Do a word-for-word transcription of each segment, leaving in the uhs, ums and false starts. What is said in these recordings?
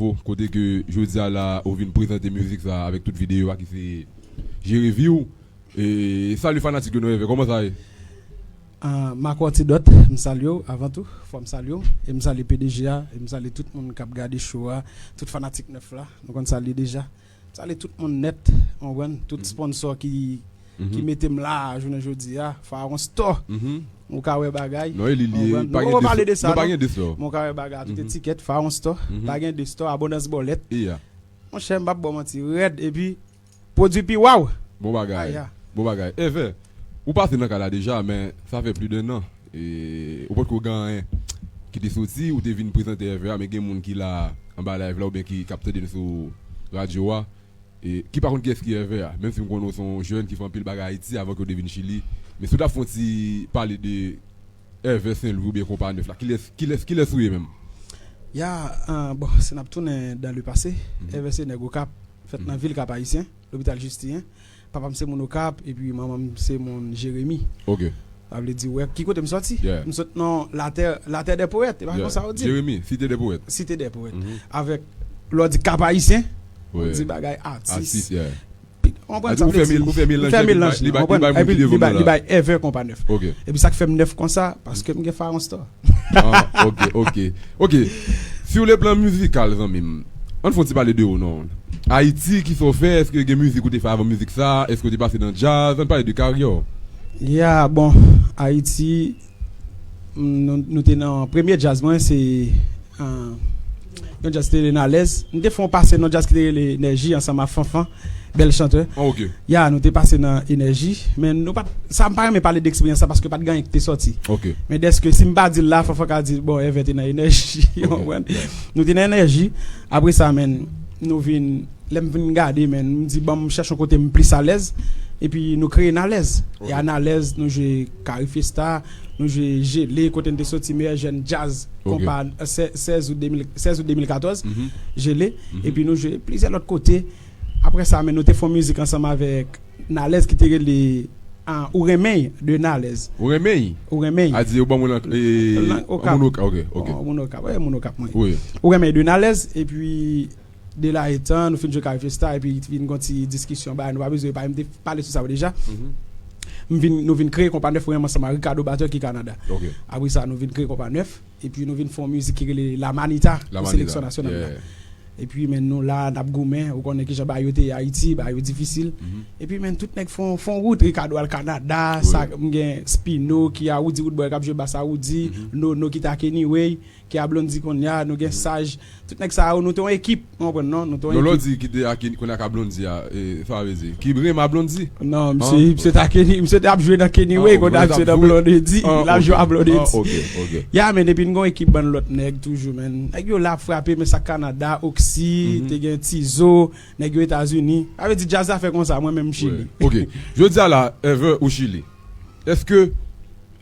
Po, kote ke jodi a la, ou vin prezante mizik sa avèk tout videyo a ki se Jere Vi w. E, salut fanatik yo nan Èvè, kòman sa ye? Ah, Marco Antidote, m salye w avan tou, fò m salye w, e m salye P D G a, e m salye tout moun k ap gade show a, tout fanatik nèf la, nou konn salye deja. M salye tout moun nèt, w konprann, tout sponsò ki, ki mete m la jounen jodi a, Pharaon Store. Ou ka wè bagay, non, e li, li, w konprann, nou poko pale de sa, non, pa gen de store, men w ka wè bagay a tout etikèt, Pharaon Store, pa gen de store, Abondance Bòlèt. Monchè, m p ap ba w manti, rèd, epi pwodui pi waw. Bon bagay. Bon bagay. Èvè, ou pase nan kay la deja, men sa fè plis de en an. E, ou potko gen anyen ki te soti, ou te vin prezante Èvè a, men gen moun ki la anba live la, oubyen ki, k ap tande n sou radyo a, e, ki pa konn kiyès ki Èvè a. Menm si m konnen w se yon jèn ki fè anpil bagay Ayiti avan ke w te vin Chili, men si w ta fè yon ti pale de Èvè Sen Lwi oubyen Konpa Nèf la, kilès, kilès, kilès ou ye menm? Ya, ah, bon, si n ap tounen dans le passé, Èvè se nèg Okap, fèt nan vil Kap Ayisyen, lopital Jistiryen. Papa m se moun Okap, epi manman m se moun Jeremi. Ok. Sa vle di, wè, ki kote m sòti? M sot nan latè, latè dè powèt, e pa konsa yo di? Jeremi, Cité des Poètes. Cité des Poètes. Avèk, lè w di Kap Ayisyen, ou di bagay atis. Atis, yeah. Ou konprann sa m vle di? Ou fè melanj, li bay, li bay, li bay Èvè Konpa Nèf. Ok. Epi sa k fè m nèf konsa, paske m gen Pharaon Store. Ah, ok, ok. Ok. Sur le plan mizikal, zanmi m, ann fè yon ti pale de ou non. Ayiti, kisa w fè? Èske gen mizik ou te fè avan mizik sa? Èske w te pase nan djaz? Ann pale de karyè w. Ya, bon, Ayiti, m, nou, nou te nan premye djaz mwen, se, ah, yon djaz ki te rele Nalèz. Nou te fè yon pase nan djaz ki te rele Enèji ansanm ak Fanfan. Bèl chantè. Ah, ok. Ya, nou te pase nan Enèji, men nou pa t, sa m pa renmen pale de eksperyans sa paske pa t gen anyen ki te sòti. Ok. Men dèske si m pa di l la, Fanfan ka di, bon, Èvè te nan Enèji, w konprann? Nou te nan Enèji, apre sa, men, nou vin, lè m vin gade, men, m di, ban m chèche yon kote m plis alèz, epi nou kreye Nalèz. E a Nalèz, nou jwe Kari Fiesta, nou jwe Jele, kote n te soti meyè jèn djaz, konpa, sè-, sèz out de mil, sèz out de mil katòz, Jele, epi nou jwe plizyè lòt kote. Apre sa, men nou te fè yon mizik ansanm avèk Nalèz ki te rele, ah, Ou renmen de Nalèz. Ou renmen? Ou renmen. A di, ou ban moun an, e, moun Okap. Ok, ok. Moun Okap, wi, moun Okap, mwen. Wi. Ou renmen de Nalèz, epi de la etan, nou fin jwe Kari Fiesta, epi vin gon ti diskisyon, ba, nou pa bezwen, pa, m te pale sou sa deja. M vin, nou vin kreye Konpa Nèf Ou renmen ansanm ak Ricardo Batteur ki Kanada. Ok. Apre sa, nou vin kreye Konpa Nèf. Epi nou vin fè yon mizik ki rele La Manita pou seleksyon nasyonal la. Epi, men, nou la, n ap goumen, ou konnen kijan bagay yo te ye Ayiti, bagay yo difisil. Epi, men, tout nèg fè yon, fè yon wout, Ricardo al Kanada, sa, m gen Spino ki a Roody Roodboy k ap jwe bas a Roody, Nono ki t ak Anyway, ki a Blondy kounye a, nou gen Saj, tout nèg sa yo, nou te yon ekip. Ou konprann, non? Nou te yon ekip. Lè w di ki te ak, kounye a k a Blondy a, e, sa w vle di? Ki renmen a Blondy? Non, misye, misye te ak Kenny, misye te ap jwe nan Kenny Way, kounye a misye nan Blondedy, l ap jwe a Blondedy. Ah, ok, ok. Ya, men, epi n gon ekip bann lòt nèg toujou, men. Nèg yo la ap frape, men sa Kanada, Oxy, te gen Tizo, nèg yo Etazini. Sa vle di djaz la fè konsa, mwen menm m Chili. Ok. Jodi a la, Èvè ou Chili. Èske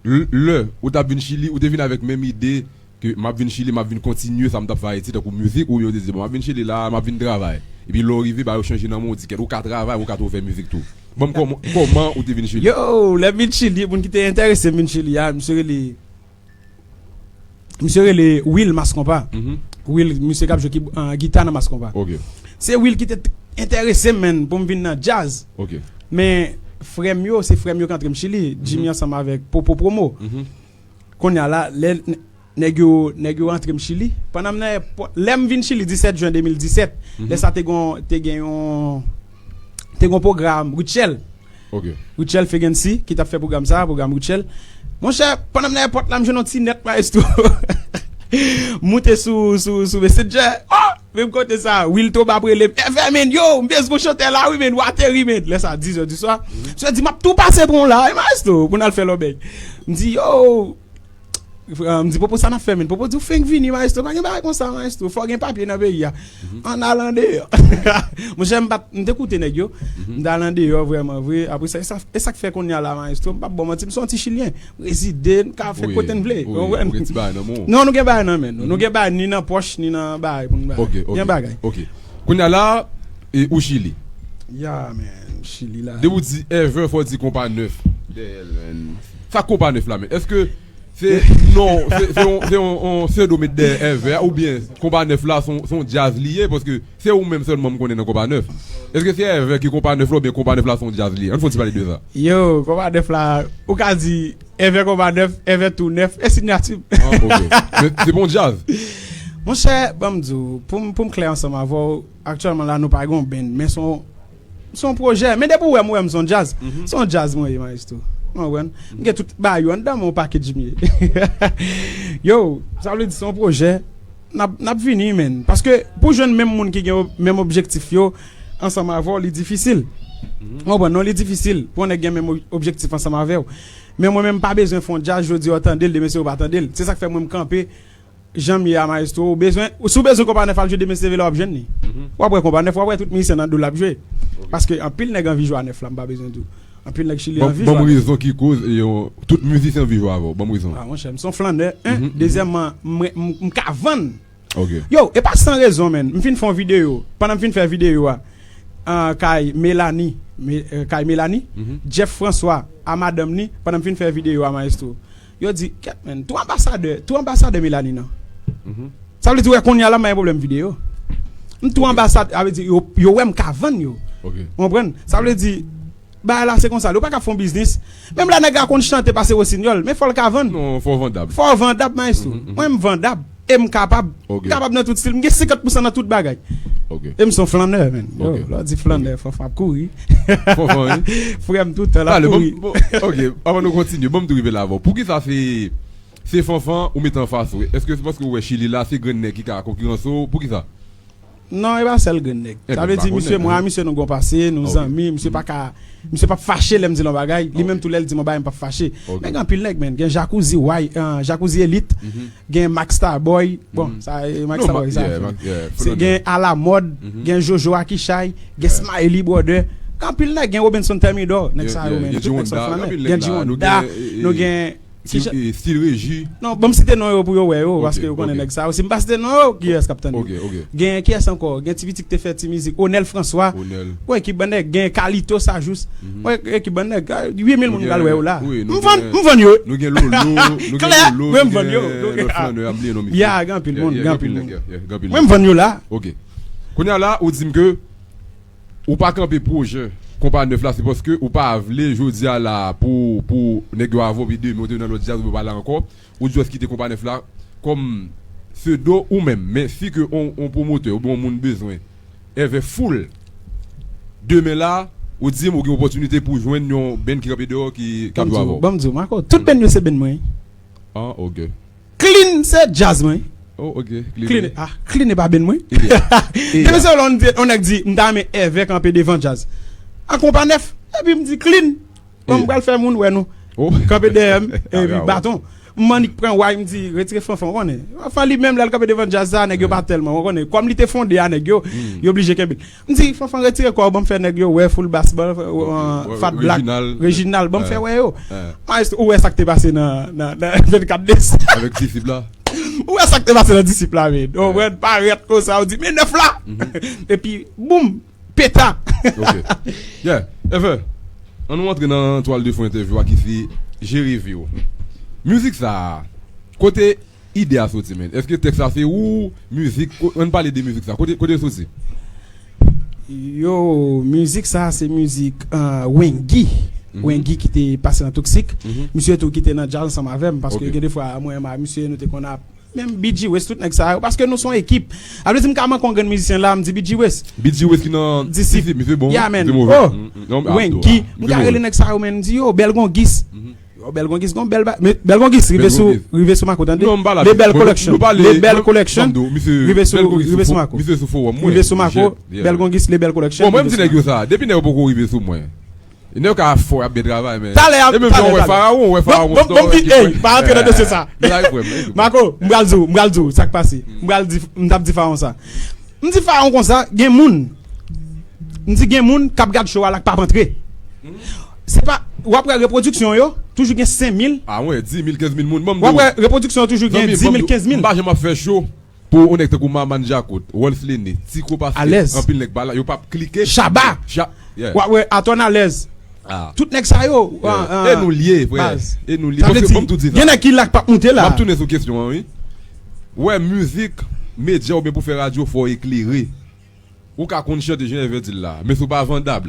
l-, lè ou t ap vin Chili, ou te vin avèk menm ide ke m ap vin Chili, m ap vin kontinye sa m t ap fè Ayiti, tankou mizik, oubyen w te di, bon, m ap vin Chili la, m ap vin travay. Epi lè w rive, bagay yo chanje nan men w, w di, kèt, ou ka travay, ou ka tou fè mizik tou. Bon, kòman, kòman ou te vin Chili? Yo, lè m vin Chili, moun ki te enterese m vin Chili a, misye rele, misye rele Will Mass Konpa. Will, misye k ap jwe ki, ah, gita nan Mass Konpa. Ok. Se Will ki te t-, enterese m, menn, pou m vin nan djaz. Ok. Men frè m yo, se frè m yo ki antre m Chili, Jimmy ansanm avèk Popo Promo. Kounye a la, lè n-, nèg yo, nèg yo rantre m Chili. Pandan m nan èpòt, lè m vin Chili disèt jen de mil disèt, lè sa te gon, te gen yon, te gon pwogram Rutshelle. Ok. Rutshelle Fegency, ki t ap fè pwogram sa, pwogram Rutshelle. Monchè, pandan m nan èpòt la, m jwenn yon ti nèt, maestro. M moute sou, sou, sou Messenger. Oh! Menm kote sa, Will Toba ap rele m, Èvè, men, yo, m bezwen yon chantè la, wi, men, w ateri, men. Lè sa, diz è di swa. Misye di, m ap tou pase pran w la, wi, maestro, pou n al fè lòbèy. M di, yo, m di, Popo, sa n ap fè, men? Popo di, ou fenk vini, maestro, pa gen bagay konsa, maestro, fò gen papye nan peyi a. Ann al andeyò. Monchè, m pa t, m te koute nèg yo, m t al andeyò vrèman vre. Apre sa, e sa, e sa k fè kounye a la, maestro, m p ap ba w manti, m se yon ti chilyen. Rezide, n ka fè kote n vle. Wi, wi, ou gen ti bagay nan men w. Non, nou gen bagay nan men nou. Nou gen bagay ni nan pòch, ni nan bagay pou n bagay. Ok, ok. Gen bagay. Ok. Kounye a la, e ou Chili? Ya, men, Chili la. Depi w di Èvè, fò w di Konpa Nèf dèyè l, men. Sa Konpa Nèf la, men? Èske Se non, se se yon se yon yon pseudo met dèyè Èvè a, oubyen Konpa Nèf la se yon se yon djaz li ye, paske se ou menm sèlman m konnen nan Konpa Nèf. Èske se Èvè ki Konpa Nèf la, oubyen Konpa Nèf la se yon djaz li ye? Ann fè yon ti pale de sa. Yo, Konpa Nèf la, ou ka di Èvè Konpa Nèf, Èvè tou nèf, e sinyati m. Ah, ok. Men se pa yon djaz. Monchè, ban m di w, pou m pou m klè ansanm avè w, aktyèlman la nou pa gen yon band, men se yon se yon pwojè. Men depi w wè m, w wè m se yon djaz. Se yon djaz mwen ye, maestro. Ou konprann? M gen tout bagay yo anndan, men yon pakèt m ye. Yo, sa vle di se yon pwojè. N ap n ap vini, menn. Paske pou jwenn menm moun ki gen ob- menm objektif yo ansanm avè w, li difisil. Ou konprann? Non, li difisil pou yon nèg gen menm ob- objektif ansanm avè w. Men mwen menm, m pa bezwen fè yon djaz, jodi a w tande l, demen se ou pa tande l. Se sa k fè mwen m kanpe jan m ye a, maestro. Ou bezwen, si w bezwen Konpa Nèf al jwe demen se vle w ap jwenn li. W ap wè Konpa Nèf, w ap wè tout mizisyen nan do l ap jwe. Paske anpil nèg anvi jwe a Nèf la, m pa bezwen di w. Anpil nèg Chili anvi jwe a Nèf. Ban m rezon ki koz e yon, tout mizisyen anvi jwe avè w. Ban m rezon. Ah, monchè, m se yon flannè, en. Dezyèmman, m, m, m ka vann. Yo, e pa san rezon, menn. M fin fè yon videyo. Pandan m fin fè videyo a, ah, kay Melanie, Me- eh, kay Melanie, Jeff François, a madanm ni, pandan m fin fè videyo a, maestro. Yo di, kèt, menn, tou anbasadè, tou anbasadè Melanie nan. Sa vle di, wè, kounye a la, m pa gen pwoblèm videyo. M tou anbasadè, sa vle di, yo, yo wè m ka vann yo. Ou konprann? Sa vle di, bagay la, se konsa, yo pa ka fè yon biznis. Menm lè nèg la konn chante pase Wosinyòl, men fò l ka vann. Non, fò w vandab. Fò w vandab, maestro. Mwen, m vandab. E m kapab. M kapab nan tout stil. M gen senkant pousan nan tout bagay. E m se yon flannè, menn. Yo, lè w di flannè, fanfan ap kouri. Fanfan, wi. Frè m, tout tan, l ap kouri. Bon, ok, avan nou kontinye, ban m tou rive la avè w. Poukisa se, se fanfan ou mete anfas ou? Èske se paske ou wè Chili la, se grenn nèg ki ka konkiranse w? Poukisa? Non, e pa sèl grenn nèg. Sa vle di, misye, mwen a misye nou gon pase, nou zanmi, misye pa ka, misye p ap fache lè m di l yon bagay, li menm tou lè l di m yon bagay, m p ap fache. Men gen anpil nèg, menn, gen Jacuzzi White, ah, Jacuzzi Elite, gen Max Starboy, bon, sa, eh, Max Starboy, sa, se gen Alamòd, gen Jojo Akichay, gen Smiley Brother, gen anpil nèg, gen Robinson Thermidor, nèg sa yo, menn, tout nèg sa, gen G-Honda, nou gen Stil, eh, Stil Reji. Non, ban m site non yo pou yo wè yo, paske yo konnen nèg sa yo. Si m pa site non yo, kiyès k ap tande? Gen kiyès ankò? Gen ti pitit ki te fè ti mizik, Onel François. Wè, ekip bann nèg, gen Kalito Sajous. Wè, ekip bann nèg, ah, uit mil moun pral wè yo la. M vann, m vann yo. Nou gen Lolo, nou gen Lolo, nou gen lòt flannè a, m bliye non misye. Ya, gen anpil moun, gen anpil moun. Mwen, m vann yo la. Ok. Kounye a la, ou di m ke ou pa kanpe pwojè Konpa Nèf la, se paske ou pa vle jodi a la pou, pou nèg yo avè w, epi demen ou te nan lòt djaz, ou pa la ankò, ou jis kite Konpa Nèf la kòm pseudo ou menm. Men si ke on, on pwomotè oubyen on moun bezwen Èvè full, demen la, ou di m ou gen opòtinite pou jwenn yon band ki kanpe deyò ki, k ap jwe avè w. Ban m di w, Marco, tout band yo se band mwen. Ah, ok. Clean se djaz mwen. Oh, ok. Clean, ah, Clean e pa band mwen. Depi se lè on nèg di, m ta renmen Èvè kanpe devan djaz. An Konpa Nèf, epi m di Clean. Bon, m pral fè moun wè nou. Kanpe dèyè m, epi baton. M annik pran way, m di, retire Fanfan, w konnen. Fanfan li menm, lè l kanpe devan djaz sa, nèg yo pa tèlman, w konnen. Kòm li te fonde a nèg yo, yo blije kenbe l. M di, Fanfan, retire kò w, ban m fè nèg yo wè, Full Bass, ban, euh, Fat Black, Reginald, ban m fè wè yo. Maestro, ou wè sa k te pase nan, nan, nan vennkat desanm. Avèk Disip la. Ou wè sa k te pase nan Disip la, men. Ou wè, parèt konsa, ou di, men Nèf la! Epi, boum! Peta! Ok. Yeah. Èvè, ann nou antre nan twal de fon entèvyou a ki se Jere Vi W. Mizik sa a, kote ide a soti, menn? Èske tèks la se ou? Mizik, ko- ann pale de mizik sa. Kote, kote l soti? Yo, mizik sa se mizik, euh, Wengi. Wengi ki te pase nan Toxic. Misye tou ki te nan djaz ansanm avè m, paske gen de fwa mwen menm ak misye nou te konn ap Menm B G West, tout nèg sa yo, paske nou se yon ekip. Sa vle di m ka manke yon grenn mizisyen la, m di B G West. B G West ki nan Disip. Disip, misye bon, misye move. Yeah, man. Oh! Wengi, m ka rele nèg sa yo, men, m di, yo, Bèl Gongis. Yo, Bèl Gongis, gon bèl ba- men Bèl Gongis, rive sou, rive sou Mako, tande. Non, m pa la. Le Bèl Collection. Le Bèl Collection. Rive sou, rive sou Mako. Misye sou fowòm, mwen. Rive sou Mako, Bèl Gongis, Le Bèl Collection. Bon, mwen, m di nèg yo sa, depi nèg yo poko rive sou mwen. Nèg yo ka fò, y ap byen travay, men. Talè, e menm talè, jan w wè talè. Faraon, w wè Faraon. Bon, bon, bon, ey, pa rantre nan dosye sa. Mako, m pral di w, m pral di w sa k pase. M pral di, m t ap di Faraon sa. M di Faraon konsa, gen moun, m di gen moun k ap gad show a la k p ap antre. Se pa, w ap wè repwodiksyon yo, toujou gen senk mil. Ah, wi, dis mil, kenz mil moun. W ap wè repwodiksyon yo toujou gen dis mil, kenz mil. M pa janm ap fè show. Pou yon nèg tankou Maman Djakout, Rolls Lene, Ti Ko, paske anpil nèg pa la, yo p ap klike. Shabba! Sha- yeah. W ap wè Atòn alèz. Tout nèg sa yo, e nou l ye, frè. E nou l ye. Paske, ban m tou di sa. Gen nèg ki la k p ap moute la. M ap tounen sou kesyon an, wi. Ou wè, mizik, medya oubyen pou fè radyo, fò w eklere. Ou ka konn chante jan Èvè di l la, men si w pa vandab,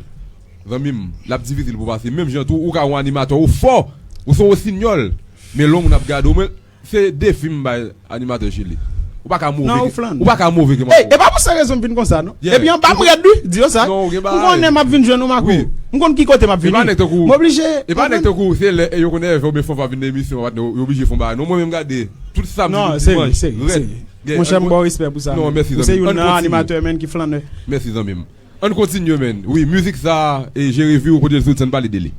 zanmi m, l ap difisil pou w pase. Menm jan tou, ou ka yon animatè, ou fò, ou se yon wosinyòl, men lè yon moun ap gade w, men se defi m bay animatè Chili. Ou pa ka move. Non, ou flann. Ou pa ka move ke m ap. Ey, e pa pou sa rezon m vin konsa, non. Epi anba m rèd, wi, di yo sa. Non, ou gen bagay. M konnen m ap vin jwenn ou, Mako. M konn ki kote m ap vini. M oblije. E pa nèg tankou se lè yo konnen Èvè oubyen Fanfa vin nan emisyon, yo oblije fè yon bagay. Non, mwen menm gade, tout samdi, tout dimanch, rèd. Monchè, m ba w respè pou sa. Non, mèsi, zanmi. Ou se youn nan animatè, menn, ki flannè. Mèsi, zanmi m. Ann kontinye, menn. Wi, mizik sa, e Jere Vi W, kote l soti, ann pale de li.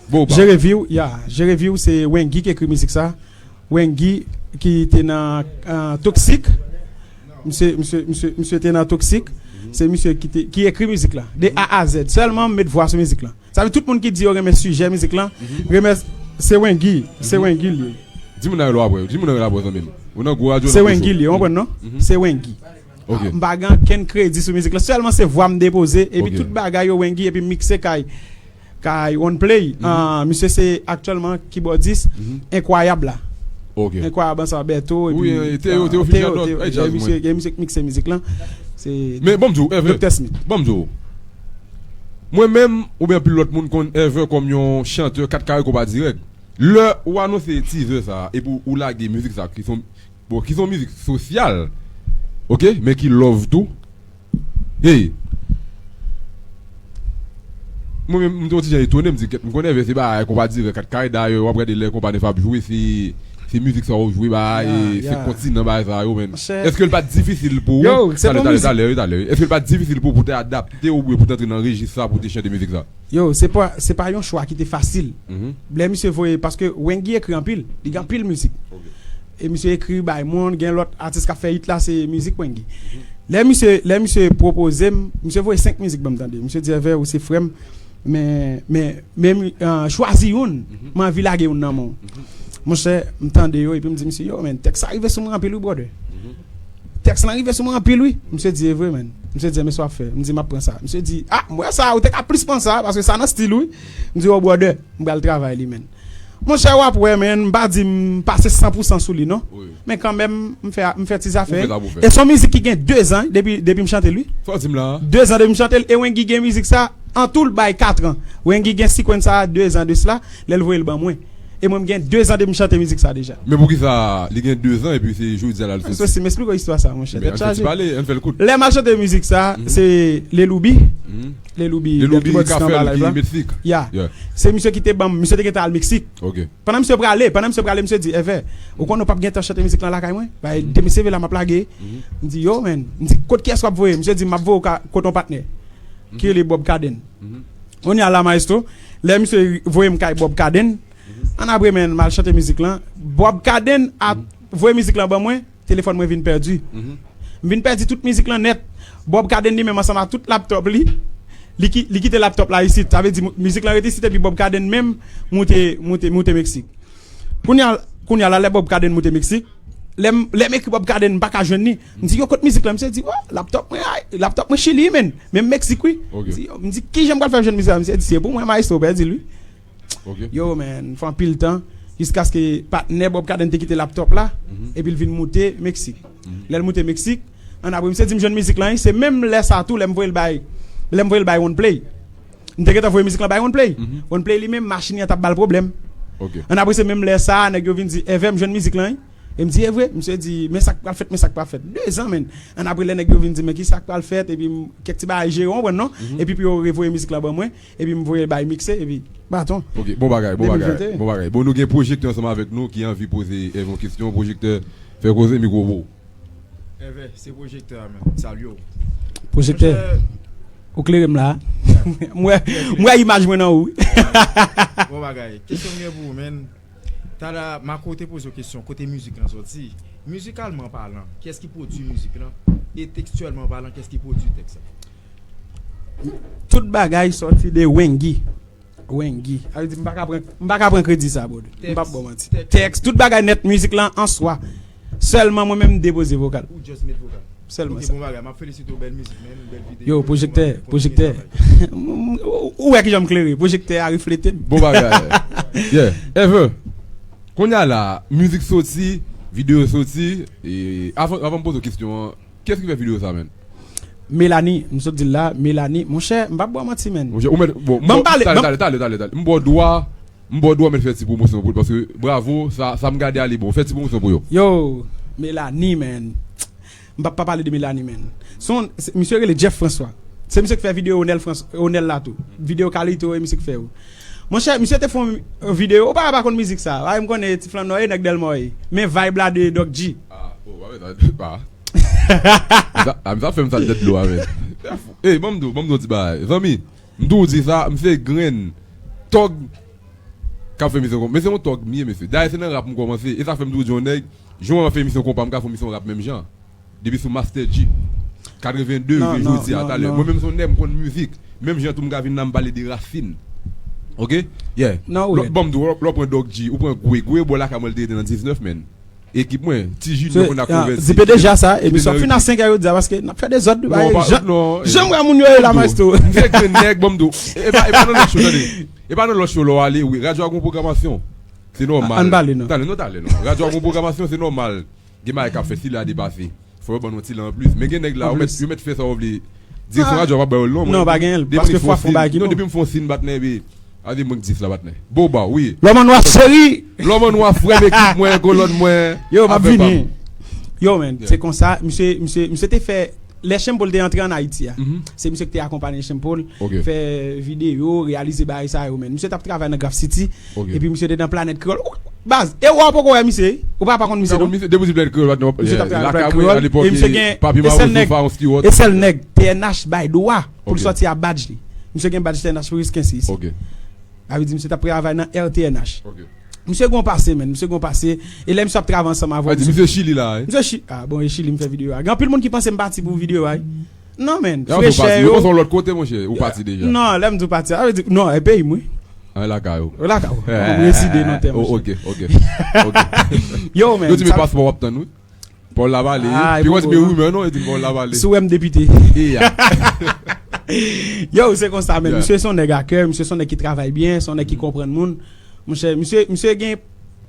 Bon, ba. Jere Vi W, ya. Jere Vi W, se Wengy ki ekri mizik sa. Wengy ki te nan, ah, Toxic. Misye, misye, misye, misye te nan Toxic. Se misye ki te, ki ekri mizik la. De A a Z. Sèlman m met vwa sou mizik la. Sa vle tout moun ki di yo renmen sijè mizik lan, renmen, se Wengy, se Wengy l ye. Di moun nan rele w apre, di moun nan rele w apre, zanmi m. Ou nan gwo radyo, se Wengy l ye, ou konprann, non? Se Wengy. Ok. M pa gen ankenn kredi sou mizik lan, sèlman se vwa m depoze, epi tout bagay yo Wengy, epi m mikse kay, kay One Play. Ah, misye se aktyèlman kibòdis enkwayab la. Ok. Enkwayab ansanm ak Bertho, epi, wi, Théo, Théo Théo, Théo, e misye, e misye k mikse mizik lan. Se Doktè Smith. Men ban m di w, Èvè, ban m di w. Mwen menm, oubyen anpil lòt moun konn Èvè kòm yon chantè kat kare konpa dirèk. Lè ou anonse teaser sa, epi ou lage mizik sa, ki se yon, bon, ki se yon mizik sosyal, ok, men ki love tou. Hey! Mwen menm, m te yon ti jan etone, m di, kèt, m konnen Èvè se bagay konpa dirèk kat kare, dayè, w ap gade lè konpa nèf ap jwe, se, se mizik sa yo jwe, bagay, e se kontinan bagay sa yo, men. Èske l pa t difisil pou ou? Yo, se talè, bon talè, mizik. Talè, wi, talè, wi. Èske l pa t difisil pou ou, pou te adapte w, oubyen pou te antre nan rejis sa, pou te chante mizik sa? Yo, se pa, se pa yon chwa ki te fasil. Lè misye voye, paske Wengy ekri anpil, li gen anpil mizik. Ok. E misye ekri bay moun, gen lòt atis k ap fè hit la, se mizik Wengy. Lè misye, lè misye pwopoze m, misye voye senk mizik ban m tande. Misye di, Èvè, ou se frè m, men, men, men, ah, chwazi youn, m anvi lage youn nan men w. Monchè, m tande yo, epi m di misye, yo, men, tèks sa rive sou mwen anpil, wi, brother. Tèks lan rive sou mwen anpil, wi. Misye di, e vre, men. Misye di, men sa w ap fè. M di, m ap pran sa. Misye di, ah, m wè sa, ou te ka plis pran sa, paske sa nan stil ou, wi. M di, oh, brother, m pral travay li, men. Monchè, w ap wè, men, m pa di m pase san pou san sou li, non. Wi. Men kanmenm, m fè, m fè ti zafè. Ou fè sa pou fè. E se yon mizik ki gen dezan, depi, depi m chante l, wi. Sa w di m la a? Dezan depi m chante l, e Wengy gen mizik sa, an tou l bay katran. Wengy gen sikwensa a dezan de sila, lè l voye l ban mwen. E mwen, m gen dezan depi m chante mizik sa deja. Men poukisa li gen dezan epi se jodi a la l soti? Soti, m esplike w istwa sa, monchè. Tèt chaje. Ann fè l kout. Lè m al chante mizik sa, se Leloubi. Leloubi, Leloubi ki ka fè l, ki Meksik. Ya. Se misye ki te ban m, misye te gentan al Meksik. Ok. Pandan misye prale, pandan misye prale, misye di, Èvè, ou konnen w p ap gentan chante mizik lan lakay mwen? Bay de mil seve la m ap lage. M di, yo, men. M di, kot kiyès w ap voye? Misye di, m ap voye w ka, kot yon patnè ki rele Bob Kaden. Kounye a la, maestro, lè misye voye m kay Bob Kaden, ann apre, men, m al chante mizik lan. Bob Kaden ap voye mizik lan ban mwen, telefòn mwen vin pèdi. M vin pèdi tout mizik lan nèt. Bob Kaden li menm ansanm ak tout laptop li, li ki, li kite laptop la isit. Sa vle di, mizik lan rete isit epi Bob Kaden menm moute, moute, moute Meksik. Kounye a, kounye a la, lè Bob Kaden moute Meksik, lè m, lè m ekri Bob Kaden, m pa ka jwenn li. M di, yo, kot mizik lan? Misye di, oh, laptop mwen, ay, laptop mwen Chili, men. Men m Meksik, wi. Ok. M di, yo, m di, kijan m pral fè jwenn mizik la? Misye di, se pou mwen, maestro, pèdi l, wi. Ok. Yo, men, fè anpil tan, jiskaske patnè Bob Kaden te kite laptop la, epi l vin moute Meksik. Lè l moute Meksik, ann apre, misye di m jwenn mizik lan, wi, se menm lè sa tou, lè m voye l bay, lè m voye l bay One Play. M te gentan voye mizik lan bay One Play. One Play li menm, machin li an t ap ba l pwoblèm. Ok. Ann apre, se menm lè sa a, nèg yo vin di, Èvè, m jwenn mizik lan, wi. E m di, e vre? Misye di, men sa k pral fèt, men sa k pral fèt. Dezan, men. Ann apre, lè nèg yo vin di, men ki sa k pral fèt, epi m, kèk ti bagay jere, w konprann, non? Epi pou yo revoye mizik lan ban mwen, epi m voye l bay Mikse, epi baton. Ok, bon bagay, bon bagay, bon bagay. Bon, nou gen pwojektè ansanm avèk nou ki anvi poze Èvè yon kesyon. Pwojektè, fè koze, mikwo pou ou. Èvè, se pwojektè a, men. Salye w. Pwojektè, ou klere m la. M wè, m wè imaj mwen nan ou. Bon bagay. Kesyon m gen pou ou, men. Talè a, Mako te poze w kesyon, kote mizik lan sòti? Mizikalman palan, kiyès ki pwodui mizik lan? E tekstyèlman palan, kiyès ki pwodui tèks la? Tout bagay sòti de Wengy. Wengy. Sa vle di, m pa ka pran, m pa ka pran kredi sa, brother. M p ap ba w manti. Tèks, tout bagay nèt, mizik lan an swa. Sèlman mwen menm m depoze vokal. Ou just met vokal. Sèlman sa. Ok, bon bagay, m ap felisite w, bèl mizik, man, bèl videyo. Yo, pwojektè, pwojektè. Ou, ou wè kijan m klere, pwojektè a reflete m. Bon bagay. Yeah. Ever, kounye a la, mizik soti, videyo soti, e avan, avan m poze w kesyon an, kiyès ki fè videyo sa, man? Melanie, m sot di l la, Melanie, monchè, m p ap ba w manti, man. Monchè, ou mèt, bon, bon, talè, talè, talè, talè, talè. M ba w dwa, m ba w dwa, men fè ti pwomosyon pou l, paske bravo, sa, sa m gade a li bon. Fè ti pwomosyon pou yo. Yo, Melanie, man. M p ap pa pale de Melanie, man. Se yon, se, misye rele Jeff François. Se misye ki fè videyo Onel Frans-, Onel la tou. Videyo Carlito, e misye ki fè yo. Monchè, misye te fè yon videyo, ou pa, pa konn mizik sa. Ay, m konnen ti flannè, e nèg Dèlma, e. Men vibe la de Doc G. Ah, oh, pa, pa. Sa, a, sa fè m sa tèt dlo a, men. Ey, ban m di w, ban m di w yon ti bagay. Zanmi, m toujou di sa, m se grenn tòg k ap fè mizik konpa. Men se yon tòg m ye, mesye. Dayè, se nan rap m kòmanse. E sa fè m toujou di yon nèg, jan w ap fè emisyon konpa, m ka fè yon emisyon rap menm jan. Depi sou Master G. Katreven de, non, jodi a, talè. Mwen menm se yon nèg, m konn mizik. Menm jan tou m ka vin la, m pale de rasin. Ok? Yeah. Non, lè, ban m di w, lè w pran Doc G, ou pran Gwe, Gwe, bò lakay mwen, l te rete nan diznèf, man. Ekip mwen, ti Junior konn a konvèti. Di P D G a sa, epi sòt fin a senk è yo di a, paske n ap fè dezòd, non, pa, jan, non, jan m wè moun yo ye la, maestro. M se grenn nèg, ban m di w. E pa, e pa nan lòt show, tande. E pa nan lòt show lè w ale, wi. Radyo a gon pwogramasyon. Se nòmal. Ann pale, non. Talè, non, talè, non. Radyo a gon pwogramasyon, se nòmal. Gen bagay k ap fèt, si lè a depase. Fò yo ban nou ti lan anplis. Men gen nèg la, yo mèt, yo mèt fè sa yo vle. Direksyon radyo a pa ba yo l non, mwen. Non, pa genyen l. Paske fwa fon bagay ki bon. Non, depi m fè yon siy patnè, epi a di mwen k dis la patnè. Boba, wi. Lòm an nwa cheri. Lòm an nwa frè m, ekip mwen, kolòn mwen. Yo, m ap vini. Yo, man, se konsa, misye, misye, misye te fè, lè Sean Paul te antre ann Ayiti a, se misye ki te akonpaye Sean Paul, fè videyo, reyalize bagay sa yo, man. Misye t ap travay nan Graph City, epi misye te nan Planèt Kreyòl. Baz, e ou poko wè misye, ou pa, pa konn misye, non? Depi w di Planèt Kreyòl, misye t ap travay nan Planèt Kreyòl, e misye gen, e sèl nèg, e sèl nèg T N H bay dwa pou l sòti a badj li. Misye gen badj T N H pou Riskensi isi. Sa vle di misye t ap travay nan R T N H. Misye gon pase, man. Misye gon pase. E lè misye ap travay ansanm avè w, misye Chili la, wi. Misye Chi-, ah, bon, e Chili m fè videyo a. Gen anpil moun ki panse m pati pou videyo a, wi. Non, man. Frechè yo. Ou pase yon lòt kote, monchè. Ou pati deja. Non, lè m di w pati, sa vle di, non, e peyi m, wi. An lakay ou. Lakay ou. M rezide nan tèm. Ok, ok. Yo, man. Yo di men paspò w ap tann, wi. Pòl la pale. Pi w di men rimè, non, e di pòl la pale. Si w wè m depite. Yo, se konsa, men misye se yon nèg a kè, misye se yon nèg ki travay byen, se yon nèg ki konprann moun. Monchè, misye, misye gen,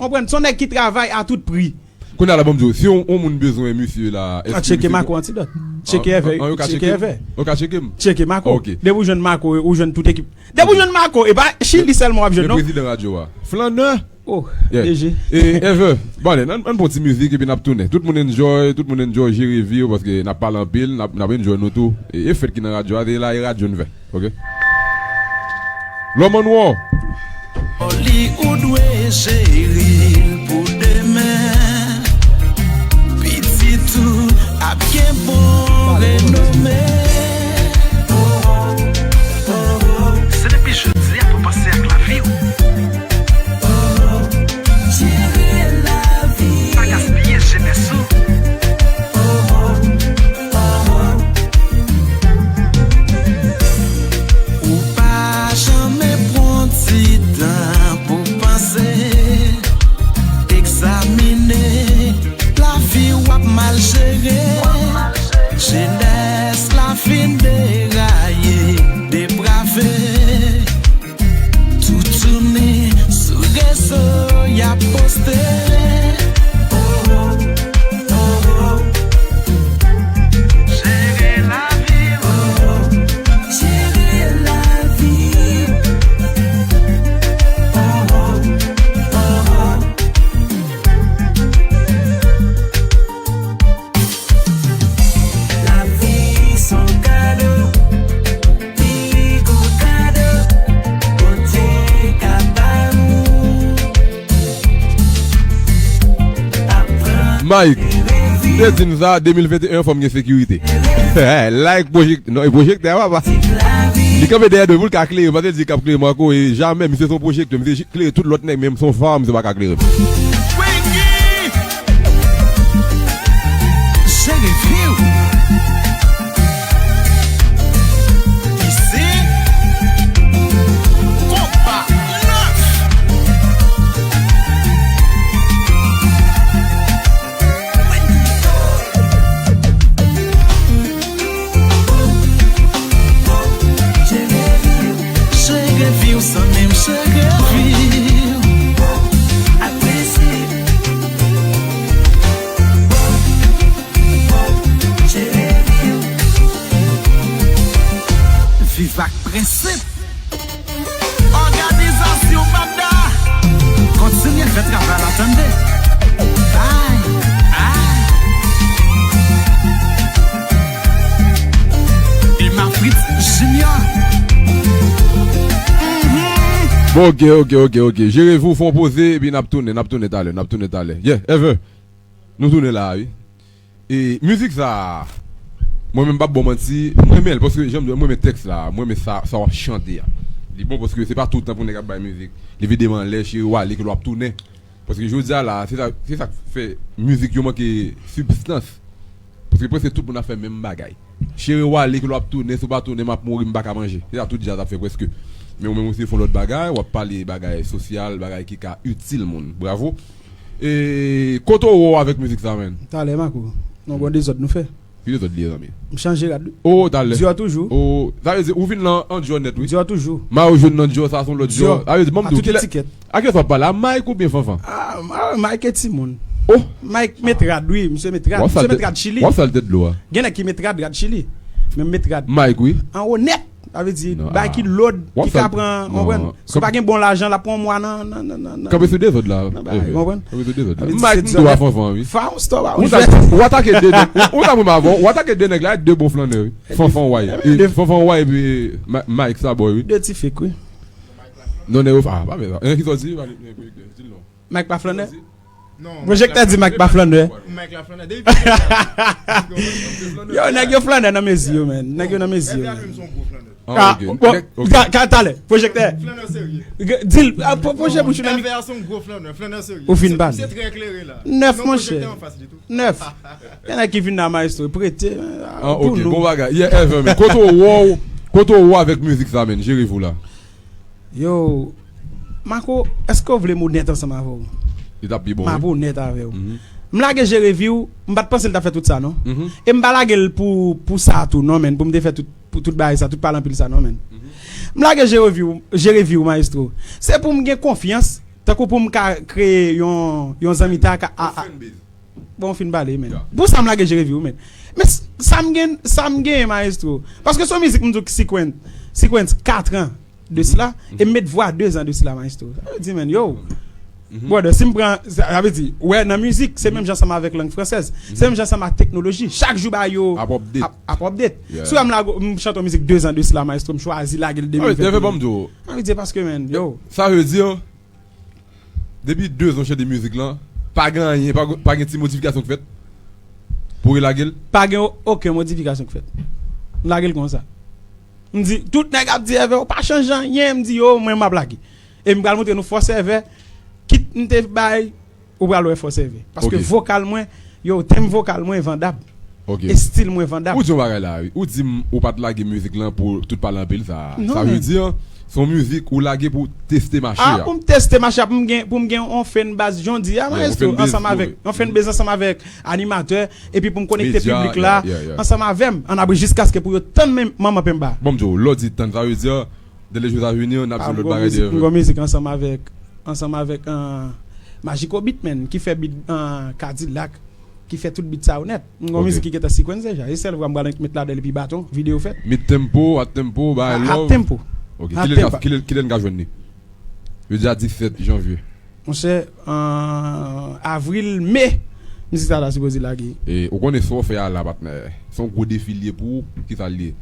konprann, se yon nèg ki travay a tout pri. Kounye a la, ban m di w, si yon, yon moun bezwen misye la, èske misye... Tcheke Mako Antidòt. Tcheke Èvè, tcheke Èvè. Ou ka tcheke m? Tcheke Mako. Ok. Depi w jwenn Mako, ou jwenn tout ekip. Depi w jwenn Mako, e pa Chili sèlman w ap jwenn, non. Men prezidan radyo a. Flannè. Oh, D J. E, Ever, bon, ale, ann, ann pran ti mizik epi n ap tounen. Tout moun enjoy, tout moun enjoy jere vi yo paske n ap pale anpil, n ap, n ap enjoy nou tou. E, e fèt ki nan radyo a, se la e radyo n fè. Ok? Lòm an nwa. Li ou dwe jere l pou demen. Pitit ou ap gen bon renome. Se depi jodi a pou w panse ak lavi w. Jere lavi. Pa gaspiye jenès ou. Ou pa janmen pran ti tan pou panse, egzamine. Lavi w ap mal jere. Jenès la fin deraye, deprave. Toutouni sou rezo y ap poste. Oh, oh, oh, oh. Jere lavi w. Oh, oh. Jere lavi w. Oh, oh, oh, oh. Lavi s on kado, pi gwo kado Bondye ka ba ou. Mike, m te di n sa, de mil venteyen fò m gen sekirite. Like pwojek-, non, e pwojektè a, papa. Li kanpe dèyè do m pou l ka klere, m pa te di l k ap klere Marco, e jamè, misye se yon pwojektè, misye klere tout lòt nèg, men m se yon fanm, misye pa ka klere m. Jere vi w. Isit, konpa nèf. Viv ak prensip. Òganizasyon Banda. Kontinye fè travay la, tande. Bay. Ah. Emma Fritz Junior. Mhm. Bon, ok, ok, ok, ok. Jere vou, fè yon poze, epi n ap tounen, n ap tounen talè, n ap tounen talè. Yeah, Ever. Nou tounen la, wi. E mizik sa a, mwen menm m p ap ba w manti, m renmen l, paske jan m di w, m renmen tèks la, m renmen sa, sa w ap chante a. Li bon, paske se pa tout tan pou nèg ap bay mizik. Li vide m anlè, chire w ale, ke l w ap tounen. Paske jodi a la, se sa, se sa k fè mizik yo manke sibstans. Paske prèske tout moun ap fè menm bagay. Chire w ale, ke l w ap tounen, si w pa tounen, m ap mouri, m pa ka manje. Se sa tout djaz ap fè prèske. Men ou menm ou se fè yon lòt bagay, w ap pale bagay sosyal, bagay ki ka itil moun. Bravo. E kote w wè w avèk mizik sa, menn? Talè, Marco. Non, bon dezòd nou fè. Ki dezòd li ye, zanmi? M chanje rad. O, talè. Dior toujou. O, sa vle di ou vin lan an Dior nèt, wi. Dior toujou. Mayo jòn nan Dior, sa se yon lòt Dior. Sa vle di, ban m di w, kilè, a kilès w ap pale a? Mike oubyen Fanfan? Ah, Mike e timoun. Oh. Mike met rad, wi. Misye met rad. Misye met rad Chili. W ap sal tèt dlo a. Gen nèg ki met rad, rad Chili. Men m met rad. Mike, wi. Anwo nèt. Sa vle di, bay ki lòd, ki ka pran, konprann? Si w pa gen bon lajan, l ap pran yon mwa nan, nan, nan, nan, nan. Kanpe sou dezòd la. Nan bagay, konprann? Kanpe sou dezòd la. Mike m dwe a Fanfan, wi. Fa yon stop a ou jwèt. Ou atake de nèg, ou ta mwen m avè w, ou atake de nèg la, de bon flannè, wi. Fanfan Way. E, Fanfan Way epi Mike sa bò, wi. De ti fake, wi. Non, nèg yo, ah, pa fè sa. Enki sòti, pa li, di l non. Mike pa flannè? Pwojektè di Mike pa flannè. Mike la flannè. Depi pwojektè la. Yo, nèg yo flannè nan mezi yo, men. Nèg yo nan mezi yo. Rèv la menm se yon gwo flannè. Ah, bon, ka talè, pwojektè. Flannè serye. Di l, pwoche bouch ou nan mi. Rèv la se yon gwo flannè, flannè serye. Ou fin ban. Se trè eklere la. Nèf, monchè. Nèf. Gen nèg ki vin nan maestro, prete. Ah, ok, bon bagay. Yeah, Ever, men. Kote w wè w, kote w wè w avèk mizik sa, men. Jere vou la. Yo, Marco, èske w vle m onèt ansanm avè w? Li t ap pi bon. M ap onèt avè w. M lage Jere vi w, m pa t panse l t ap fè tout sa, non. E m pa lage l pou, pou sa tou, non, menn, pou m te fè tout, pou tout bagay sa, tout pale anpil sa, non, menn. M lage Jere vi w, Jere vi w, maestro. Se pou m gen konfyans, tankou pou m ka kreye yon, yon zanmitay ak, a, a, Bon, w fin pale, men. Pou sa m lage Jere vi w, men. Men sa m gen, sa m gen, maestro. Paske se yon mizik m di w ki sequence, sequence kat an de sila, e m met vwa de zan de sila, maestro. Sa vle di, men, yo. Brother, si m pran, sa vle di, wè, nan mizik, se menm jan ansanm avèk lang fransèz. Se menm jan ansanm ak teknoloji. Chak jou bagay yo ap, ap update. Si w wè m lage, m chante yon mizik de zan de sila, maestro, m chwazi lage l de mil venn. Sa vle di, paske, men, yo. Sa vle di, Depi de zan w chante mizik lan, pa gen anyen, pa, pa gen ti modifikasyon k fèt pou relage l? Pa gen okenn modifikasyon k fèt. M lage l konsa. M di, tout nèg ap di Ever, ou pa chanje anyen. M di, yo, mwen m ap lage. E m pral montre nou fòs Ever, kit m te bay, ou pral wè fòs Ever. Paske vokal mwen, Yo, tenb vokal mwen vandab. Estil mwen vandab. Ou di yon bagay la, wi. Ou di m ou pa t lage mizik lan pou tout pale anpil sa. Sa vle di, se yon mizik ou lage pou teste mache a. Ah, pou m teste mache a, pou m gen, pou m gen yon fanbase jan w di a, maestro, ansanm avèk, yon fanbase ansanm avèk animatè, epi pou m konekte piblik la ansanm avè m, an abri jiskaske pou yo tann men manman penba. Bon, m di w, lè w di tann, sa vle di, dans les jours à venir, n ap jwenn lòt bagay de Ever. M gon mizik ansanm avèk, ansanm avèk Magico Beat, menn, ki fè beat Kadilak, ki fè tout beat sa yo nèt. M gon mizik ki gentan sequence deja. E sèl vwa m pral met ladan l epi baton, videyo fèt. Mid tempo, hot tempo, bay love. Hot tempo. Ok, kilè n ka, kilè, kilè n ka jwenn li? Yo di a disèt janvye. Monchè, avril, me, mizik sa ta sipoze lage. E, ou konnen sa w fè a la, patnè. Se yon gwo defi l ye pou ou, kisa l ye?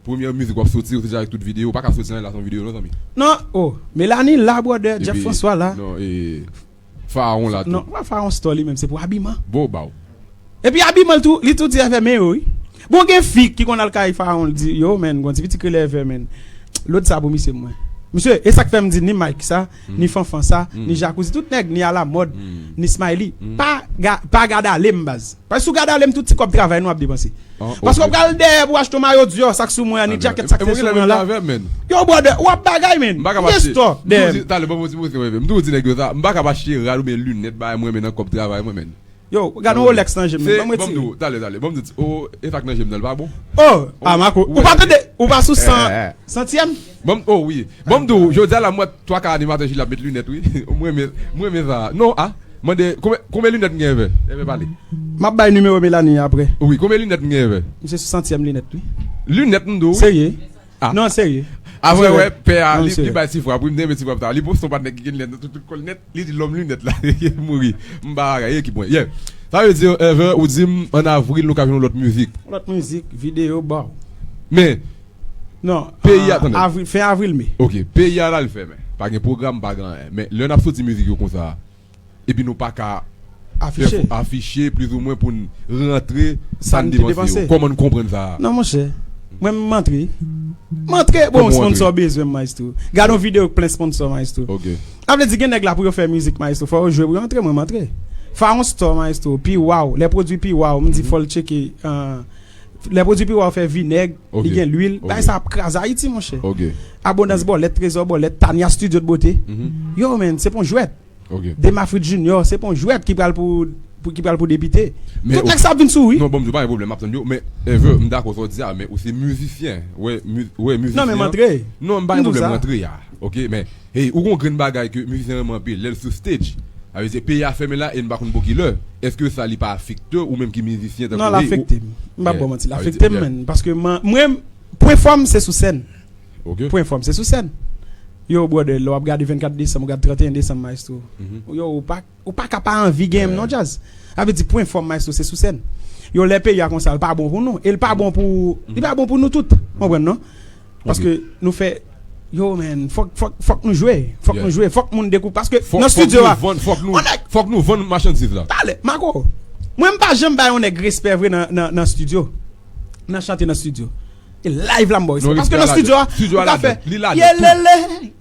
Premyè mizik w ap soti, ou te deja avèk tout videyo, ou pa ka soti anyen la san videyo non zanmi. Non, oh, Melanie la brother, Jeff François la. Non, e Farawon la tou. Non, pa Farawon store li menm, se pou abiman. Bon, ba w. Epi abiman l tou, li tou di Ever men yo wi. Bon gen fi ki konn al kay Farawon, l di yo menn, gon ti pitit ki rele Ever menn. Lòd sa pou misye mwen. Misye, e sa k fè m di ni Mike sa, ni Fanfan sa, ni Jacuzzi, tout nèg, ni Alamòd, ni Smiley. Pa, pa gad ale m baz. Paske si w gade ale m tout ti kòb travay nou ap depanse. Paske w pral dèyè pou w achte yon mayo Dior, sa k sou mwen an, ni djakèt sa k te sou mwen an la. Yo brother, w ap bagay menn. M gen store dèyè m. Talè ban m yon ti motive, m toujou di nèg yo sa, m pa kab achte rad oubyen linèt bagay mwen renmen nan kòb travay mwen menn. Yo, gade yon Rolex nan je m menn, ban m yon ti. Talè, talè, ban m di, oh, e sa k nan je m nan, l pa bon? Oh, a Marco, ou pa tande, ou pa sou san, santyèm? Ban m, oh wi, ban m di w, jodi a la m wè twa ka animatè Chili ap met linèt wi. M renmen, m renmen sa. Non, a. Mande, konbyen, konbyen linèt m gen Ever? Ever pale. M ap bay nimewo Melanie apre. Wi, konbyen linèt m gen Ever? M se sou santyèm linèt wi. Linèt m di w wi. Serye? Ah. Non, serye. Apre, wè, pè a, li bay ti frap, wi, m te renmen ti frap sa. Li poste yon patnè ki gen linèt nan tout, tout kò l nèt, li di lòm linèt la, mouri. M pa bagay, ekip mwen. Yeah. Sa vle di, Ever, ou di m, an avril, nou ka jwenn yon lòt mizik. Lòt mizik, videyo, baw. Men, non, peyi a, tande. Avril, fen avril, me. Ok, peyi a, l al fèmen. Pa gen pwogram, pa gen anyen. Men, lè n ap soti mizik yo konsa, epi nou pa ka afiche, afiche plizoumwen pou n rantre sa n depanse yo. Kòman n konprann sa a? Non, monchè. Mwen, m antre. M antre, bon, sponsò bezwen m, maestro. Gade yon videyo k plen sponsò, maestro. Ok. Sa vle di, gen nèg la pou yo fè mizik, maestro. Fò yo jwe pou yo antre, mwen, m antre. Faron Store, maestro, pi waw. Lè pwodui pi waw, m di fò l tcheke, euh, lè pwodui pi waw fè vinèg, li gen lwil. Bagay sa ap kraze Ayiti, monchè. Ok. Abondans Bòlèt, Trezò Bòlèt, Tania Studio de Beauté. Yo, man, se pa yon jwèt. Ok. Demafrit Junior, se pa yon jwèt ki pral pou, pou, ki pral pou depite. Tout nèg sa ap vin sou, wi. Non, bon, m di w pa gen pwoblèm, m ap tann yo. Men, Ever, m dakò sa w di a, men ou se mizisyen. Wè, mi-, wè, mizisyen. Non, men m antre. Non, m pa gen pwoblèm, m antre a. Ok, men, hey, ou gon grenn bagay ke mizisyen renmen anpil, lè l sou stage. Sa vle di, peyi a fèmen la e n pa konn pou ki lè. Èske sa li pa afekte ou menm ki mizisyen tankou... Non, l afekte m. M p ap ba w manti, l afekte m, men. Paske mwen, pwen fò m, se sou sèn. Ok. Pwen fò m, se sou sèn. Yo, brother, lè w ap gade vennkat desanm, ou gade tranteyen desanm, maestro. Yo, ou pa, ou pa ka pa anvi gen m non, djaz. Sa vle di, pwen fò m, maestro, se sou sèn. Yo, lè peyi a konsa, l pa bon pou nou. E l pa bon pou, li pa bon pou nou tout. Konprann, non? Paske nou fè, yo, man, fòk, fòk, fòk nou jwe. Fòk nou jwe. Fòk moun dekou-, paske nan estidyo a, fòk nou vann, fòk nou vann machandiz la. Talè, Marco, mwen, m pa janm bay yon nèg respè vre nan, nan, nan estidyo. Nan chante nan estidyo. E live la m ba w respè. Paske nan estidyo a, ou ka fè yelele,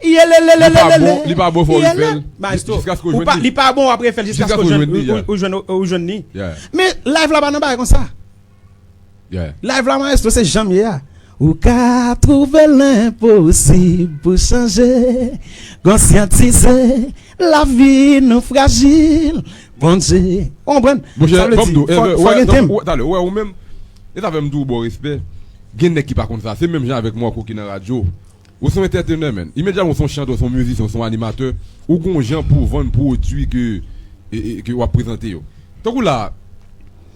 yelelelelele. Li pa bon, li pa bon, fò w refè l. Maestro, ou pa, li pa bon, w ap refè l jiskaske w jwenn, ou jwenn, ou jwenn li. Men live la pa nan bagay konsa. Live la, maestro, se jan m ye a. Ou ka twouve l enposib pou chanje. Konsyatize, lavi nou frajil. Bondye. Ou konprann? Monchè, sa vle di, fò, fò gen tenb. Talè, ou wè, ou menm, e sa fè m di w ba w respè. Gen nèg ki pa konn sa. Se menm jan avèk Marco ki nan radyo. Ou se yon entertainer, man. Imedyatman, ou se yon chantè, ou se yon mizisyen, ou se yon animatè, ou gon jan pou w vann pwodui ke, e, e, ke w ap prezante yo. Tankou la,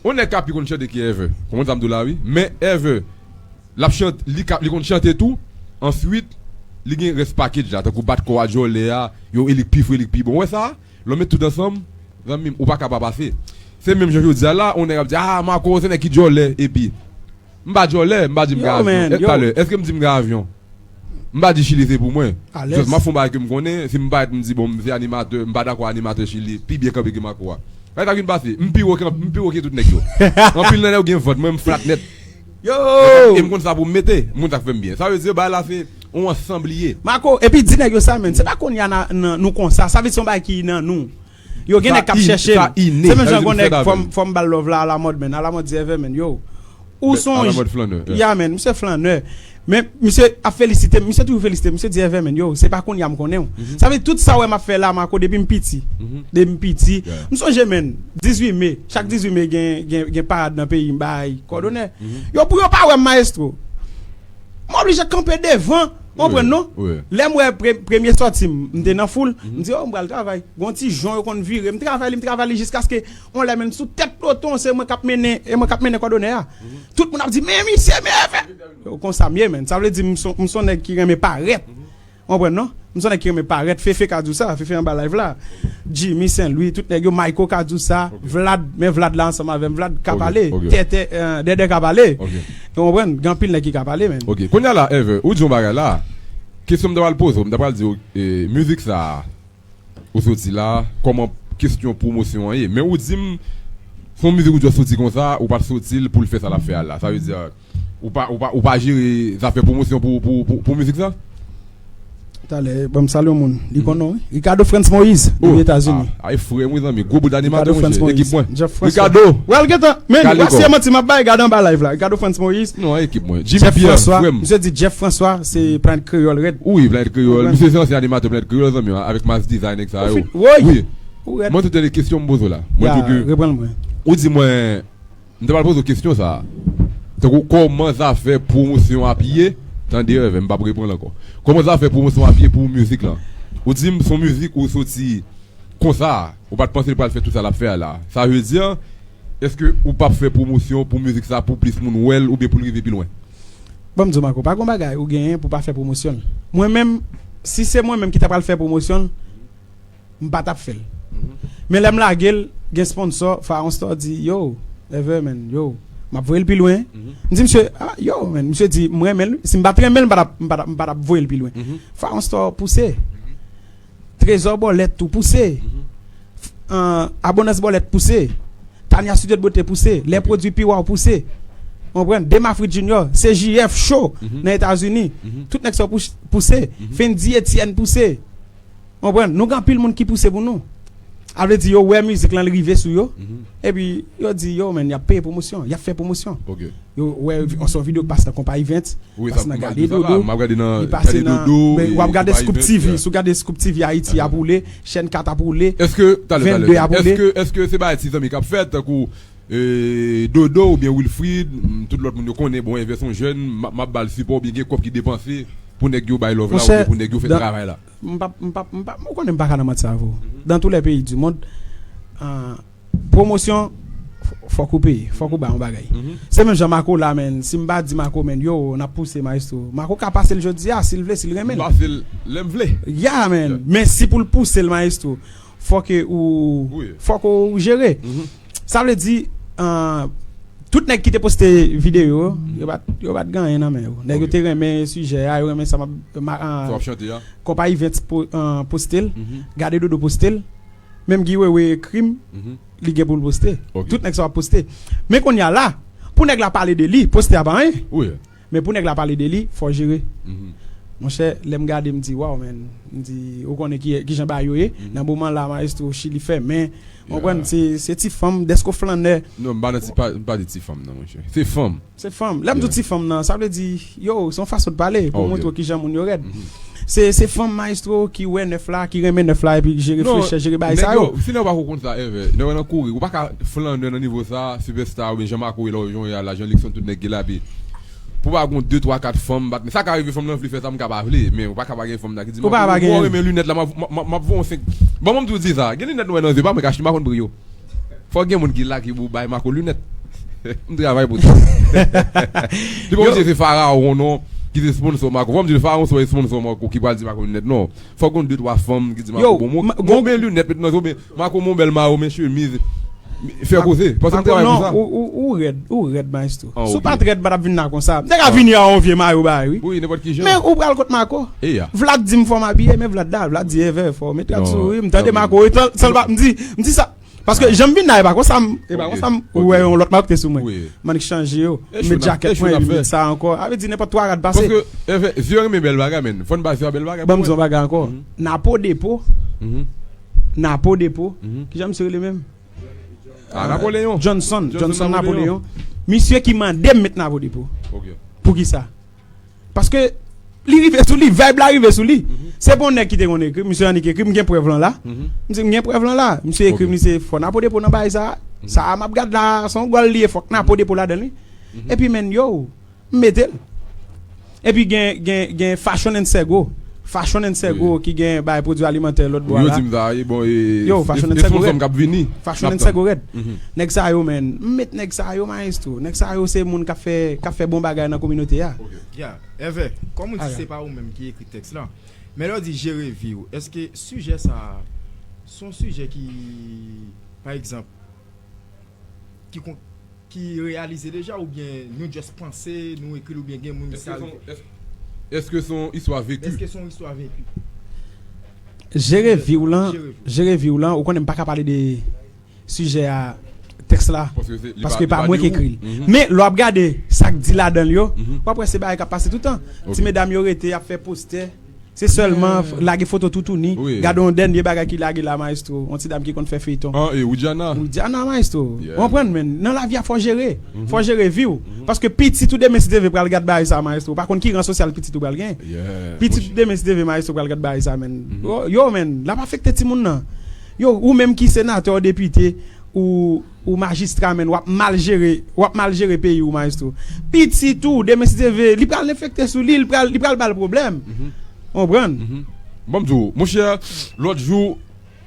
yon nèg ka pi konn chante ke Ever. Konprann sa m di w la, wi? Men Ever, l ap chante, li ka, li konn chante tou. Answit, li gen rès package la, tankou bat kò a, djòlè a, yo, e li k pi fre, li k pi bon. Ou wè sa? Lè w met tout ansanm, zanmi m, ou pa ka pa pase. Se menm jan jodi a la, yon nèg ap di, "Ah, Marco, se nèg ki djòlè," epi, m pa djòlè, m pa di m gen avyon. Talè, èske m di m gen avyon? M pa di Chili se pou mwen. Just m ap fè yon bagay ke m konnen, si m parèt m di, bon, m se animatè, m pa dakò animatè Chili, pi byen kanpe ke Marco a. Sa ta vin pase, m pi wo ke, m pi wo ke tout nèg yo. Anpil nan nèg yo gen vant, mwen m flat nèt. Yo! E m konn sa pou m mete, m konn sa k fè m byen. Sa vle di, bagay la se yon ansanm li ye. Marco, epi di nèg yo sa, menn, se pa kounye a nan, nan, nou konsa, sa vle di se yon bagay ki nan nou. Yo gen nèg k ap chèche l. Se menm jan gon nèg, fò m, fò m ba l love la alamòd, menn. Alamòd di Ever, menn, yo. Ou se yon... Alamòd flannè. Ya, menn, misye flannè. Men misye ap felisite m, misye toujou felisite m, misye di Ever, menn, yo, se pa kounye a m konnen w. Sa vle di tout sa w wè m ap fè la, Marco, depi m piti. Depi m piti. M sonje, menn, dizuit me, chak dizuit me gen, gen, gen parad nan peyi m, bay kòdonè. Yo, pou yo pa wè m, maestro, m oblije kanpe devan, w konprann, non? Lè m wè pre-, premye sòti m, m te nan foul, m di, "Oh, m pral travay." Gon ti jon yo konn vire, m travay li, m travay li jiskaske yon lè, menn, sou tèt ploton, se mwen k ap mennen, e mwen k ap mennen kòdonè a. Tout moun ap di, "Men misye, men Ever." Yo, konsa m ye, menn. Sa vle di m se, m se yon nèg ki renmen parèt. Ou konprann, non? M se yon nèg ki renmen parèt. Fefe ka di w sa, Fefe anba live la. Jimmy Saint Louis, tout nèg yo, Mayko ka di w sa, Vlad, men Vlad la ansanm avè m, Vlad ka pale, Tètè, euh, Dèdè ka pale. Ou konprann? Gen anpil nèg ki ka pale, menn. Ok, kounye a la, Ever, ou di yon bagay la, kesyon m ta pral poze w, m ta pral di w, e, mizik sa a, ou soti la, kòman kesyon pwomosyon an ye? Men ou di m, se yon mizik ou just soti konsa, ou pa t soti l pou l fè sa l ap fè a la. Sa vle di, ou pa, ou pa, ou pa jere zafè pwomosyon pou, pou, pou, pou mizik sa? Talè, ban m salye yon moun. Li konn non, wi. Ricardo Frantz Moïse, depi Etazini. Ah, e frè m, wi, zanmi. Gwo bout animatè, monchè. Ekip mwen. Ricardo! Pral gentan. Men, w ap siye manti m ap bay, gade anba live la. Ricardo Frantz Moïse. Non, ekip mwen. Jimmy Pierre, frè m. Misye di Jeff François, se Planèt Kreyòl rèd. Wi, Planèt Kreyòl. Misye se ansyen animatè Planèt Kreyòl, zanmi, avèk Mass Design, nèg sa yo. Wi. Mwen tout tande kesyon m poze w la. Mwen di w ke, ou di mwen, m te pral poze w kesyon sa a. Tankou, kòman zafè pwomosyon ap ye? Tande, Ever, m p ap reponn ankò. Kòman zafè pwomosyon ap ye pou mizik lan? Ou di m se yon mizik ou soti konsa, ou pa t panse l pral fè tout sa l ap fè a la. Sa vle di, èske ou p ap fè pwomosyon pou mizik sa pou plis moun wè l oubyen pou l rive pi lwen? Ban m di w, Marco, pa gen bagay ou genyen pou pa fè pwomosyon l. Mwen menm, si se mwen menm ki ta pral fè pwomosyon l, m pa t ap fè l. Men lè m lage l, gen sponsò, Pharaon Store di, yo, Ever, man, yo, m ap voye l pi lwen. M di misye, ah, yo, man, misye di, m renmen l. Si m pa t renmen l, m pa t ap, m pa t ap, m pa t ap voye l pi lwen. Pharaon Store pouse. Trezò Bòlèt tou pouse. Abondance Bòlèt pouse. Tania Studio de Beauté pouse. Lè pwodui pi waw pouse. Konprann? Dema Frit Junior, C J F Show nan Etazini. Tout nèg sa yo pouse. Fendi Etienne pouse. Konprann? Nou gen anpil moun ki pouse pou nou. A vle di yo wè mizik lan rive sou yo. Epi yo di yo, men y ap peye pwomosyon, y ap fè pwomosyon. Yo wè yon son videyo k pase nan Konpa Events, pase nan Gade Dodo, li pase nan, men w ap gade Scoop T V, si w gade Scoop T V Ayiti ap woule, chèn kat ap woule, vennde ap woule. Èske, talè, talè, èske, èske se bagay ti zanmi k ap fèt, tankou e, Dodo oubyen Wilfrid, m, tout lòt moun yo konnen, bon, Ever se yon jèn, m ap, m ap ba l sipò oubyen gen kòb ki depanse pou nèg yo bay love la oubyen pou nèg yo fè travay la. M p ap, m p ap, m p ap, ou konnen m pa ka nan manti avè w. Dans tous les pays du monde, ah, pwomosyon, f-, fòk ou peye, fòk ou bay yon bagay. Se menm jan Marco la, men, si m pa di Marco, men, yo, n ap pouse Maestro. Marco ka pase l jodi a, si l vle, si l renmen l. M pase l lè m vle. Yeah, men. Men si pou l pouse l, Maestro, fòk ou, fòk ou jere. Sa vle di, ah, tout nèg ki te poste videyo yo, yo pa t, yo pa t gen anyen nan men yo. Nèg yo te renmen sijè a, yo renmen sa m ap, ma, ah, Konpa Events po-, ah, poste l, Gade Dodo poste l, menm Guy Wewe ekri m, li gen pou l poste. Tout nèg sa yo ap poste. Men kounye a la, pou nèg la pale de li, poste a pa anyen. Men pou nèg la pale de li, fò jere. Monchè, lè m gade, m di, waw, man. M di, ou konnen ki, ki jan bagay yo ye. Nan moman la, Maestro Chili fèmen. Ou konprann, se, se ti fanm, dèske w flannè. Non, m pa nan ti, pa, m pa di ti fanm, non, monchè. Se fanm. Se fanm. Lè m di w ti fanm nan, sa vle di, yo, se yon fason de pale, pou montre w ki jan moun yo rèd. Se, se fanm Maestro ki wè nèf la, ki renmen nèf la, epi ki jere frechè, jere bagay sa yo. Non, nèg yo, si nèg yo pa ko konn sa, Ever, nèg yo nan kouri, ou pa ka flannè nan nivo sa, sipèsta, oubyen jan Marco ye la, ou jan w ye a la, jan Luckson, tout nèg ki la, epi pou pa gon de, twa, kat fanm, bat, men sa ka rive fanm nan vle fè sa, m ka pa vle, men ou pa ka pa gen fanm nan ki di, Marco, ou renmen linèt la, m ap, m ap, m ap voye yon senk. Bon, mwen m tou di sa, gen linèt nou wè nan zye pa mwen k achte, m pa konn pri yo. Fòk gen moun ki lage pou bay Marco linèt. M travay pou sa. Li pa oblije se Pharaon, non, ki se sponsò Marco. Fò m di Pharaon se sponsò Marco ki pral di Marco linèt, non. Fòk gon de, twa fanm ki di Marco, bon, bon, men linèt, met nan zye, men Marco, mon bèl mayo, men chemiz. Fè koze. Paske m travay pou sa. Ou, ou, ou rèd, ou rèd, Maestro. Si w pa t rèd, m pa t ap vin la konsa. M te ka vini a yon vye mayo bay, wi. Wi, nenpòt ki jan. Men ou pral kot Marco. Vlad di m fò m abiye, men Vlad la, Vlad di Ever fò w met rad sou ou, wi. M tande Marco, wi, san l pa, m di, m di sa. Paske jan m vin la, e pa konsa m, e pa konsa m wè yon lòt Marco te sou mwen. M annik chanje yo. M met jakèt mwen, epi m met sa ankò. A vle di nenpòt twa rad pase. Paske, Ever, zye renmen bèl bagay, men. Fò n ba zye a bèl bagay. Ban m di yon bagay ankò. Napo Depo. Napo Depo. Kijan misye rele menm? Ah, Napoleon. Johnson, Johnson Napoleon. Misye ki mande m met Napo Depo. Poukisa? Paske li rive sou li, vibe la rive sou li. Se pa yon nèg ki te konn ekri m, misye annik ekri m, m gen prèv lan la. M di, m gen prèv lan la. Misye ekri m, li se fò Napo Depo nan bagay sa. Sa a m ap gad la, se yon gòl li ye, fòk Napo Depo ladan li. Epi, men, yo, m mete l. Epi gen, gen, gen Fashion and Sego. Fashion and Sego ki gen bay pwodui alimantè lòt bò a la. Yo, Fashion and Sego rèd. Fashion and Sego rèd. Nèg sa yo, men, m met nèg sa yo, Maestro. Nèg sa yo se moun k ap fè, k ap fè bon bagay nan kominote a. Ya, Ever, kòm ou di se pa ou menm ki ekri tèks la, men lè w di jere vi w, èske sijè sa a, se yon sijè ki, pa egzanp, ki kon-, ki reyalize deja, oubyen nou just panse, nou ekri l, oubyen gen moun ki sa rive? Èske se yon istwa veki? Èske se yon istwa veki? Jere vi w lan, jere vi w lan, ou konnen m pa ka pale de sijè a, tèks la, paske pa mwen ki ekri l. Men lè w ap gade sa k di ladan l yo, w ap wè se bagay k ap pase toutan. Ti medam yo rete, y ap fè postè. Se sèlman lage foto toutouni. Gade yon dènye bagay ki lage la, Maestro. Yon ti dam ki konn fè feyton. An, e Widiana. Widiana, Maestro. Ou konprann, men. Nan lavi a, fò jere. Fò jere vi w. Paske pitit ou demen, si Dye vle, pral gad bagay sa, Maestro. Ou pa konn ki ran sosyal pitit ou pral gen. Pitit ou demen, si Dye vle, Maestro, pral gad bagay sa, men. Yo, yo, men, l ap afekte timoun nan. Yo, ou menm ki senatè, depite, ou, ou majistra, men, w ap mal jere, w ap mal jere peyi w, Maestro. Pitit ou, demen, si Dye vle, li pral enfekte sou li, li pral, li pral ba l pwoblèm. Konprann? Bon, m di w, monchè, lòt jou,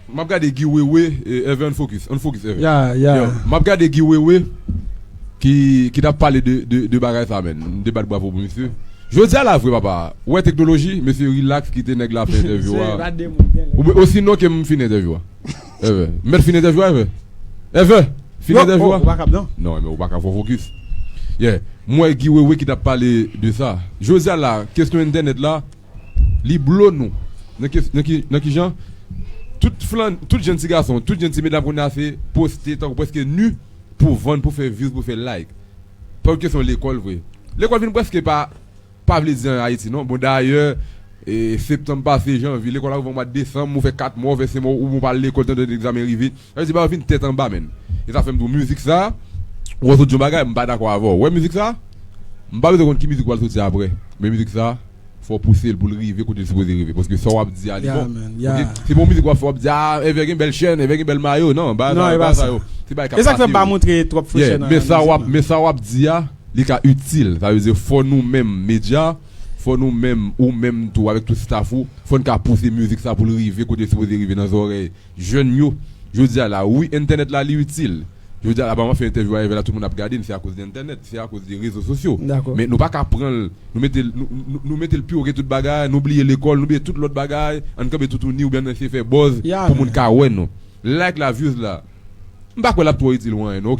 m ap gade Guy Wewe, e, Ever, ann focus, ann focus, Ever. Ya, ya. Yo, m ap gade Guy Wewe, ki, ki t ap pale de, de, de bagay sa, menn. M te bat bravo pou misye. Jodi a la vre, papa. Ou wè teknoloji, mesye, relax, kite nèg la fè entèvyou a. Pa de moun, byen lè. Ou, osinon ke m fin entèvyou a. Even. M mèt fin entèvyou a, Even. Even, fin Yo, entèvyou oh, a. ou pa kap non. Non, men ou pa ka fò fokis. Yeah. M wè Guy Wewe ki t ap pale de sa. Jodi a la, kesyon entènèt la, li blo nou. Nan ki, nan ki, nan ki jan? Tout flan, tout jèn ti gason, tout jèn ti medam kounye a se poste tankou prèske nu pou vann, pou fè views, pou fè like. Pa yon kesyon lekòl vre. Lekòl vin prèske pa, pa vle di anyen Ayiti non. Bon, dayè, e, septanm pase, janvye, lekòl la ouvè mwa desanm, ou fè kat mwa, ou fè senk mwa, ou pa al lekòl, tann egzamen rive. Sa vle di bagay vin tèt anba, menn. E sa fè m di w mizik sa, ou wè sot di yon bagay, m pa dakò avè w. Ou wè mizik sa? M pa bezwen konn ki mizik w al soti apre. Men mizik sa, fò w pouse l pou l rive kote l sipoze rive. Paske sa w ap di a, li Yeah, bon. Man, yeah. Ok? Se pa yon mizik w ap fè, w ap di, ah, Evè gen bèl chèn, Evè gen bèl mayo. Non, ba Non, sa, e ba pa sa sa. yo. Se bagay k ap E sa k fè m pa pase. Montre twòp fo Yeah, chèn nan men sa w ap, mizik, men sa w ap di a, li ka itil. Sa vle di fò nou menm medya, fò nou menm, ou menm tou, avèk tout staff ou, fò n ka pouse mizik sa pou l rive kote l sipoze rive nan zòrèy jèn yo. Jodi a la, wi, entènèt la, li itil. Jodi a la, pa m ap fè entèvyou a Evè la, tout moun ap gade n, se akoz de entènèt, se akoz de rezo sosyo. Dakò. Men nou pa ka pran l, nou mete l, nou, nou, nou mete l pi wo ke tout bagay, nou bliye lekòl, nou bliye tout lòt bagay, ann kanpe toutouni oubyen ann eseye fè buzz Yeah, pou moun man. Ka wè nou. Like la, views la, m pa kwè l ap twò itil ou anyen, non, ok?